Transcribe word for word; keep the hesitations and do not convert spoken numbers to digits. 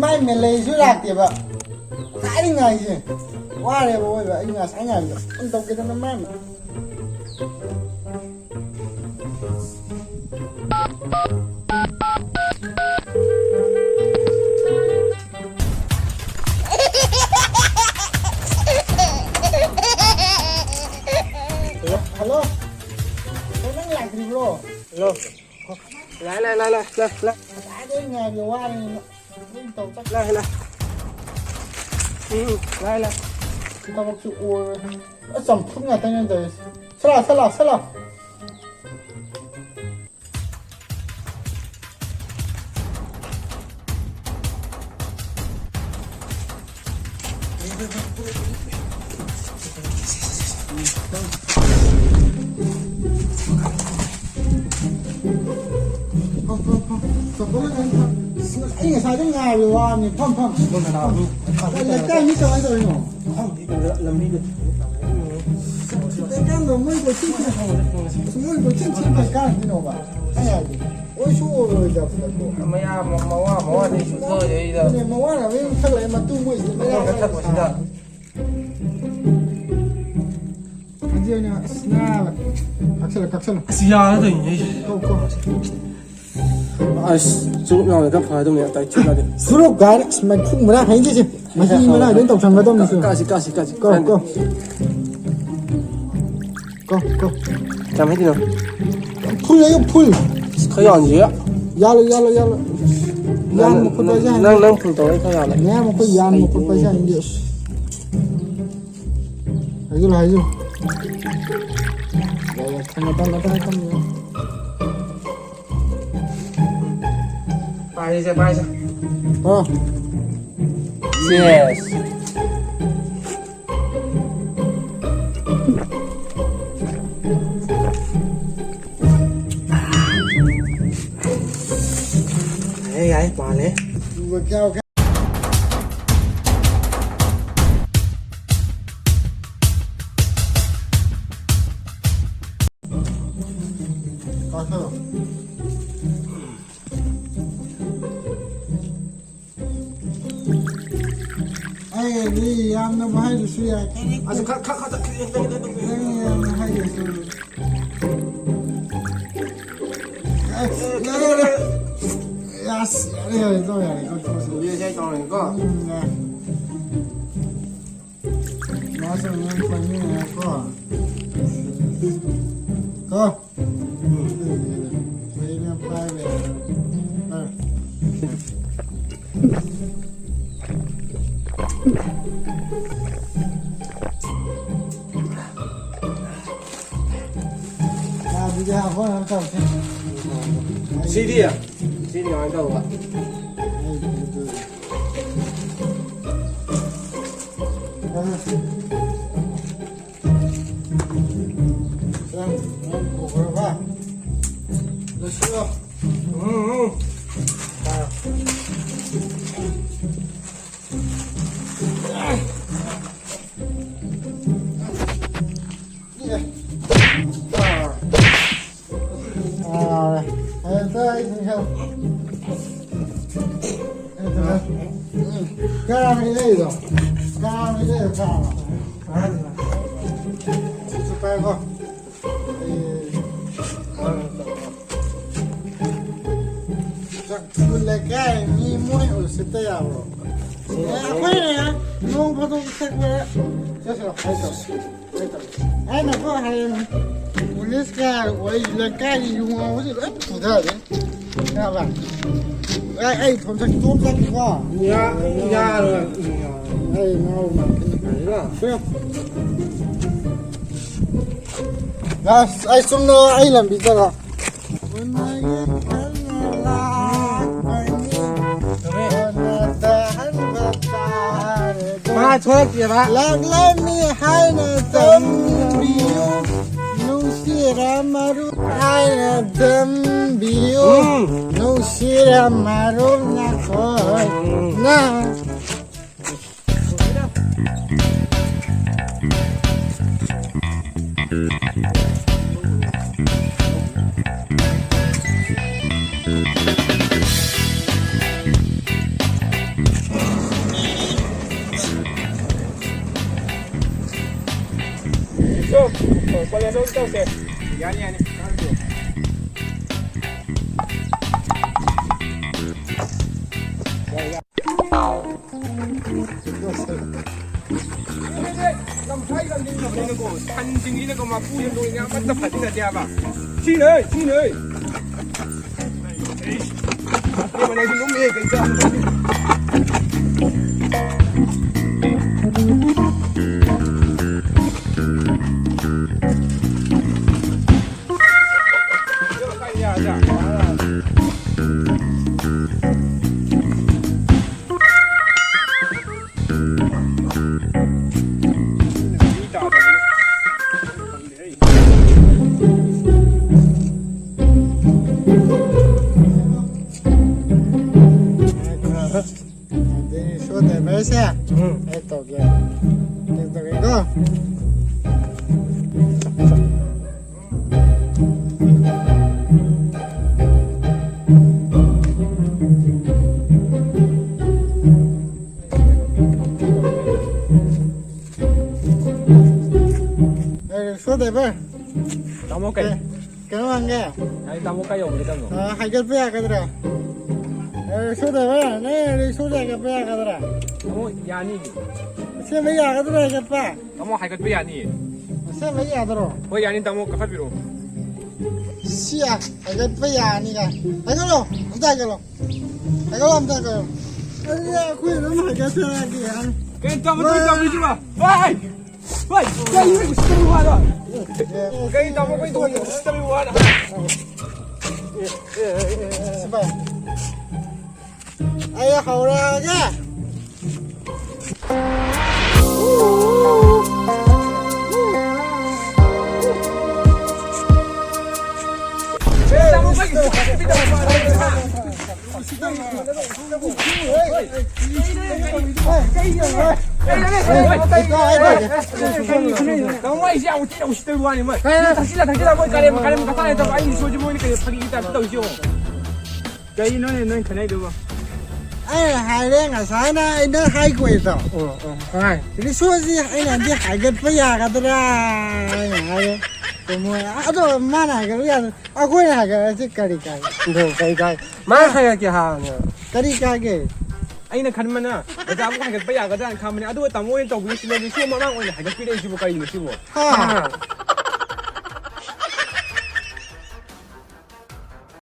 ꯃꯥꯏ ꯃꯦꯂꯩꯁꯨ ꯂꯥꯛꯇꯦꯕ꯫ ꯉꯁꯥꯏꯗꯩ ꯉꯥꯏꯁꯦ꯫ ꯋꯥꯔꯦꯕ ꯑꯣꯏꯕ꯫ ꯑꯩ ꯉꯁꯥꯏ ꯉꯥꯏꯕꯗꯣ ꯐꯣꯟ ꯇꯧꯒꯦꯗꯅ ꯃꯥꯏ꯫ ꯍꯜꯂꯣ? ꯍꯜꯂꯣ? ꯅꯪ ꯂꯥꯛꯇ꯭ꯔꯤꯕ꯭ꯔꯣ? ꯍꯜꯂꯣ? ꯂꯥꯛꯑꯦ, ꯂꯥꯛꯑꯦ, ꯂꯥꯛꯑꯦ, ꯂꯥꯛꯑꯦ, ꯂꯥꯛꯑꯦ, ꯂꯥꯛꯑꯦ꯫ ꯉꯁꯥꯏꯗꯩ ꯉꯥꯏꯕꯗ ꯋꯥꯔꯦꯅ꯫ ꯑꯗꯨꯝ ꯇꯧ ꯆꯠ-, ꯂꯥꯛꯑꯦ, ꯂꯥꯛꯑꯦ꯫ ꯎꯝ, ꯂꯥꯛꯑꯦ, ꯂꯥꯛꯑꯦ꯫ ꯊꯕꯛꯁꯨ ꯑꯣꯏꯔꯣꯏ꯫ ꯑꯁ, ꯆꯝꯐꯨꯠ ꯉꯥꯛꯇꯅꯦ ꯇꯧꯔꯤꯁꯦ꯫ ꯁꯠ ꯂꯥꯎ, ꯁꯠ ꯂꯥꯎ, ꯁꯠ ꯂꯥꯎ꯫ ꯐꯝ, ꯐꯝ, ꯐꯝ꯫ ꯆꯠꯄ ꯂꯣꯏ ꯐꯝ꯫ ꯑꯁ, ꯑꯩ ꯉꯁꯥꯏꯗꯩ ꯉꯥꯏꯕꯗ ꯋꯥꯕꯅꯤ꯫ ꯐꯝ, ꯐꯝ꯫ ꯂꯩꯀꯥꯏ ꯃꯤ ꯀꯃꯥꯏꯅ ꯇꯧꯔꯤꯅꯣ? ꯂꯝꯕꯤꯗ ꯂꯩꯀꯥꯏꯗꯣ ꯃꯣꯏ ꯀꯣꯏꯆꯦꯟ ꯆꯦꯟ-, ꯃꯣꯏ ꯀꯣꯏꯆꯦꯟ ꯆꯦꯟ ꯀꯩ ꯀꯥꯟꯗꯣꯏꯅꯣꯕ? ꯑꯩ ꯍꯥꯏꯗꯤ, ꯑꯣꯏꯁꯨ ꯑꯣꯏꯔꯣꯏꯗꯕꯗꯀꯣ꯫ ꯃꯌꯥ ꯃ-, ꯃꯋꯥ ꯃꯋꯥꯗꯩꯁꯨ ꯊꯣꯛꯑꯣꯏꯗꯩꯗ꯫ ꯑꯗꯨꯅꯦ, ꯃꯋꯥꯅ ꯑꯗꯨꯝ ꯊꯛꯂꯛꯑꯦ, ꯃꯇꯨ ꯃꯣꯏꯁꯤꯗ ꯃꯌꯥ ꯃꯈꯣꯡ ꯈꯔ ꯊꯛꯄꯁꯤꯗ꯫ ꯍꯧꯖꯤꯛ ꯑꯣꯏꯅ ꯑꯁ ꯅꯥꯕ꯫ ꯀꯛꯁꯜꯂꯣ, ꯀꯛꯁꯜꯂꯣ꯫ ꯑꯁ, ꯌꯥꯔꯗꯣꯏꯅꯦ ꯑꯩꯁꯦ꯫ ꯀꯣ, ꯀꯣ꯫ ꯑꯁ, ꯆꯨꯔꯨꯞ ꯌꯥꯎꯔꯗꯤ ꯈꯔ ꯐꯗꯧꯅꯦ, ꯑꯇꯩ ꯆꯨꯞꯂꯗꯤ꯫ ꯆꯨꯔꯨꯞ ꯀꯥꯏꯅ, ꯑꯁ, ꯃꯩꯈꯨ ꯃꯔꯥꯡ ꯍꯩꯅꯗꯦꯁꯦ꯫ ꯃꯍꯤ ꯃꯅꯥꯏ ꯂꯣꯏ ꯇꯧꯁꯟꯒꯗꯧꯅꯤ ꯁꯤ꯫ ꯀꯥꯁꯤ, ꯀꯥꯁꯤ, ꯀꯥꯁꯤ꯫ ꯀꯣ, ꯀꯣ꯫ ꯀꯣ, ꯀꯣ꯫ ꯀꯌꯥꯝ ꯍꯩꯗꯣꯏꯅꯣ? ꯐꯨꯜ ꯍꯩꯌꯣ, ꯐꯨꯜ꯫ ꯑꯁ, ꯈꯔ ꯌꯥꯟꯁꯤꯒ꯫ ꯌꯥꯜꯂꯣ, ꯌꯥꯜꯂꯣ, ꯌꯥꯜꯂꯣ꯫ ꯅꯪ, ꯌꯥꯟꯕ ꯈꯣꯠꯄ ꯅꯪ, ꯍꯥꯏꯁꯦ ꯅꯪ, ꯍꯩꯅꯗꯦ꯫ ꯅꯪ ꯐꯨꯜ ꯇꯧꯔ ꯑꯩ ꯈꯔ ꯌꯥꯜꯂꯦ꯫ ꯃꯌꯥꯝ ꯑꯩꯈꯣꯏ ꯌꯥꯟꯕ ꯈꯣꯠꯄ ꯍꯥꯏꯁꯦ ꯍꯩꯅꯗꯦ꯫ ꯑꯁ꯫ ꯍꯥꯏꯖꯤꯜꯂꯣ, ꯍꯥꯏꯖꯤꯜꯂꯣ꯫ ꯌꯥꯏ, ꯌꯥꯏ, ꯊꯝꯃꯣ, ꯊꯝꯃꯣ, ꯊꯝꯃꯣ, ꯊꯝꯃꯣ꯫ ꯄꯥꯏꯁꯦ, ꯄꯥꯏꯁꯦ꯫ ꯑꯣ꯫ Cheers꯫ ꯌꯥꯏ, ꯌꯥꯏ, ꯄꯥꯜꯂꯦ꯫ ꯑꯦ, ꯌꯥꯝꯅꯕꯨ ꯍꯥꯏꯗ꯭ꯔꯁꯨ ꯌꯥꯏ꯫ ꯑꯁ, ꯈꯔ, ꯈꯔ, ꯈꯔ, ꯈꯤꯇꯪ, ꯈꯤꯇꯪ, ꯈꯤꯇꯪ, ꯈꯤꯇꯪ꯫ ꯅꯪ ꯌꯥꯝꯅ ꯍꯥꯏꯗ꯭ꯔꯁꯨ꯫ ꯑꯦ, ꯌꯥꯔꯦ, ꯌꯥꯔꯦ꯫ ꯑꯁ, ꯌꯥꯔꯦ, ꯌꯥꯔꯦ, ꯇꯣꯛꯑꯣ, ꯌꯥꯔꯦ, ꯇꯣꯛꯑꯣ, ꯇꯣꯛꯑꯣ꯫ ꯍꯧꯖꯤꯛ ꯑꯩ ꯇꯧꯔꯅꯤꯀꯣ꯫ ꯎꯝ, ꯌꯥꯔꯦ꯫ ꯃꯥꯁꯨ ꯑꯉꯥꯡ ꯄꯥꯏꯃꯤꯟꯅꯔꯦꯀꯣ꯫ ꯀꯣ꯫ ꯎꯝ꯫ ꯂꯩꯅ ꯄꯥꯏꯔꯦ꯫ ꯄꯥꯏꯔꯦ꯫ ꯑꯗꯨꯗꯤ ꯑꯩꯈꯣꯏ ꯑꯃ ꯇꯧꯁꯤ꯫ ꯁꯤꯗꯤ? ꯁꯤꯗꯤ ꯀꯃꯥꯏꯅ ꯇꯧꯕ? ꯎꯝ, ꯎꯝ꯫ ꯑꯥ, ꯑꯗꯨꯗ ꯑꯩ ꯁꯨꯝ ꯈꯔ, ꯑꯩ ꯁꯨꯝ ꯈꯔ, ꯀꯥꯡ ꯂꯩꯗꯣ, ꯀꯥꯡ ꯂꯩꯗꯣ, ꯀꯥꯡ꯫ ꯁꯤ ꯄꯥꯏꯀꯣ꯫ ꯑꯦ, ꯆꯥꯛ ꯂꯩꯀꯥꯏ ꯃꯤ ꯃꯣꯏ ꯎꯁꯤꯠꯇ ꯌꯥꯕ꯭ꯔꯣ? ꯑꯦ, ꯑꯩꯈꯣꯏꯅ ꯅꯣꯡ ꯐꯥꯗꯣꯛ ꯊꯛꯄ ꯆꯠꯁꯤꯔꯣ? ꯍꯥꯏ ꯇꯧꯁꯤ꯫ ꯑꯩꯅꯀꯣ ꯍꯌꯦꯡ ꯄꯨꯂꯤꯁꯀ ꯑꯣꯏ ꯂꯩꯀꯥꯏꯒꯤ ꯌꯨ ꯉꯥꯎꯕꯁꯤ ꯂꯣꯏ ꯐꯨꯊꯗꯣꯏꯅꯤ꯫ ꯈꯪꯉꯕ? ꯑꯩ, ꯑꯩ ꯏꯊꯣꯝ ꯆꯠ-, ꯏꯇꯣꯝ ꯆꯠꯀꯦꯀꯣ꯫ ꯌꯥ-, ꯌꯥꯔꯣꯏ꯫ ꯑꯩ ꯉꯥꯎꯕ ꯃꯥꯟꯈꯤꯅꯤ꯫ ꯀꯔꯤꯔꯣ? ꯑꯁ, ꯑꯩ ꯆꯨꯝꯅ ꯑꯩ ꯂꯝꯕꯤ ꯆꯠꯂꯣ꯫ ꯃꯥ ꯊꯣꯛꯂꯛꯇꯦꯕ꯫ ꯂꯥꯛꯂꯝꯃꯤ ꯍꯥꯏꯅ ꯇꯝꯕꯤꯌꯨ, ꯅꯨꯡꯁꯤꯔ ꯃꯔꯨꯞ ꯍꯥꯏꯅ ꯇꯝꯕꯤꯌꯨ, ꯎꯝ꯫ ꯅꯨꯡꯁꯤꯔ ꯃꯔꯨꯞ ꯅꯈꯣꯏꯅ꯫ ꯎꯝ꯫ ꯇꯧꯁꯦ꯫ ꯌꯥꯅꯤ, ꯌꯥꯅꯤ꯫ ꯂꯝꯈꯥꯏ ꯂꯝꯖꯤꯡꯅꯕꯅꯤꯅꯀꯣ, ꯁꯟꯁꯤꯡꯁꯤꯅꯀꯣ ꯃꯄꯨꯁꯦ ꯂꯣꯏꯅ ꯑꯃꯠꯇ ꯐꯥꯖꯤꯟꯅꯗꯦ ꯍꯥꯏꯕ꯫ ꯁꯤꯅꯦ, ꯁꯤꯅꯦ꯫ ꯑꯗꯨꯗꯤ ꯁꯣꯗ ꯚꯥꯏꯁꯦ꯫ ꯎꯝ꯫ ꯑꯩ ꯇꯧꯒꯦ꯫ ꯑꯩ ꯇꯧꯒꯦꯀꯣ꯫ ꯑꯦ, ꯁꯣꯗ ꯚꯥꯏ꯫ ꯇꯥꯃꯣ ꯀꯩ? ꯀꯩꯅꯣ ꯍꯪꯒꯦ꯫ ꯑꯩ ꯇꯥꯃꯣ ꯀꯥꯏ ꯌꯧꯒꯦ ꯇꯥꯃꯣ? ꯑ, ꯍꯥꯏꯒꯠꯄ ꯌꯥꯒꯗ꯭ꯔꯥ? ꯑꯦ, ꯁꯣꯗ ꯚꯥꯏ, ꯅꯪ ꯔꯤꯛꯁꯣꯗ ꯍꯥꯏꯒꯠꯄ ꯌꯥꯒꯗ꯭ꯔꯥ? ꯇꯥꯃꯣ ꯌꯥꯅꯤ꯫ ꯑꯁꯦꯡꯕ ꯌꯥꯒꯗ꯭ꯔꯥ ꯍꯥꯏꯒꯠꯄ? ꯇꯥꯃꯣ ꯍꯥꯏꯒꯠꯄ ꯌꯥꯅꯤꯌꯦ꯫ ꯑꯁꯦꯡꯕ ꯌꯥꯗ꯭ꯔꯣ? ꯍꯣꯏ ꯌꯥꯅꯤ ꯇꯥꯃꯣ, ꯀꯥꯈꯠꯄꯤꯔꯛꯑꯣ꯫ ꯁꯤ ꯌꯥ-, ꯍꯥꯏꯒꯠꯄ ꯌꯥꯅꯤ ꯀꯥꯏ꯫ ꯍꯥꯏꯒꯠꯂꯣ, ꯑꯝꯇ ꯍꯥꯏꯒꯠꯂꯣ꯫ ꯍꯥꯏꯒꯠꯂꯣ, ꯑꯝꯇ ꯍꯥꯏꯒꯠꯂꯣ꯫ ꯑꯗꯨꯗꯤ ꯑꯩꯈꯣꯏ ꯑꯗꯨꯝ ꯍꯥꯏꯒꯠꯆꯔꯛꯑꯒꯦ, ꯌꯥꯅꯤ꯫ ꯀꯩ ꯇꯥꯃꯣ, ꯀꯩ ꯇꯥꯃꯣ, ꯁꯤꯕꯣ? ꯚꯥꯏ! ꯚꯥꯏ! ꯀꯩ ꯎꯁꯤꯠꯇꯕ ꯋꯥꯅꯣ? ꯀꯩ ꯇꯥꯃꯣ, ꯀꯩ ꯇꯧꯕ ꯎꯁꯤꯠꯇꯕ ꯋꯥꯅꯣ? ꯁꯤꯕꯥꯏ꯫ ꯑꯩ ꯍꯧꯔꯛꯑꯒꯦ꯫ ꯀꯩꯅꯣ ꯍꯥꯏꯁꯦ? ꯌꯥꯝ ꯊꯤꯅ ꯎꯁꯤꯠꯇꯕ ꯋꯥꯅꯤ ꯃꯣꯏ꯫ ꯊꯛꯆꯤꯜꯂ ꯊꯛꯆꯤꯜꯂ ꯃꯣꯏ ꯀꯔꯦꯝ ꯀꯔꯦꯝ ꯀꯊꯥ ꯂꯩꯇꯕ ꯑꯩ ꯁꯣꯏꯁꯦ ꯃꯣꯏꯅ ꯀꯩꯅꯣ ꯐꯥꯒꯤꯒꯤ ꯇꯥꯏꯞꯇ ꯇꯧꯔꯤꯁꯦ ꯌꯦꯡꯉꯣ꯫ ꯀꯩꯅꯣꯅꯦ ꯅꯣꯏ ꯈꯟꯅꯩꯗꯨꯕꯣ? ꯑꯩꯅ ꯍꯥꯏꯔꯦ ꯉꯁꯥꯏꯅ ꯑꯩꯅ ꯍꯥꯏꯈꯣꯏꯗꯣ꯫ ꯑꯣ, ꯑꯣ, ꯍꯣꯏ꯫ ꯔꯤꯁꯣꯁꯤ ꯑꯩꯅꯗꯤ ꯍꯥꯏꯒꯠꯄ ꯌꯥꯒꯗ꯭ꯔꯥ ꯍꯥꯏꯅ ꯍꯥꯏꯔꯦ꯫ ꯃꯣꯏ ꯑꯗꯣ ꯃꯥꯅ ꯍꯥꯏꯒꯠꯂꯨ ꯌꯥꯗ꯭ꯔꯣ? ꯑꯩꯈꯣꯏꯅ ꯍꯥꯏꯒꯠꯂꯁꯤ ꯀꯔꯤ ꯀꯥꯏ? ꯑꯗꯣ ꯀꯩ ꯀꯥꯏ? ꯃꯥꯅ ꯍꯥꯏꯔꯛꯀꯦ ꯍꯥꯏꯕꯅꯦ꯫ ꯀꯔꯤ ꯀꯥꯏꯒꯦ? ꯑꯩꯅ ꯈꯟꯕꯅ ꯕꯖꯥꯔꯕꯨ ꯍꯥꯏꯒꯠꯄ ꯌꯥꯒꯗ꯭ꯔꯥꯅ ꯈꯟꯕꯅꯦ, ꯑꯗꯨꯒ ꯇꯥꯃꯣ ꯑꯣꯏꯅ ꯇꯧꯕꯤꯔꯤꯁꯤꯅꯗꯤ ꯁꯤ ꯃꯃꯥꯡ ꯑꯣꯏꯅ ꯍꯥꯏꯒꯠꯄꯤꯔꯛꯏꯁꯤꯕꯨ ꯀꯔꯤꯅꯣ ꯁꯤꯕꯨ? ꯍꯥ?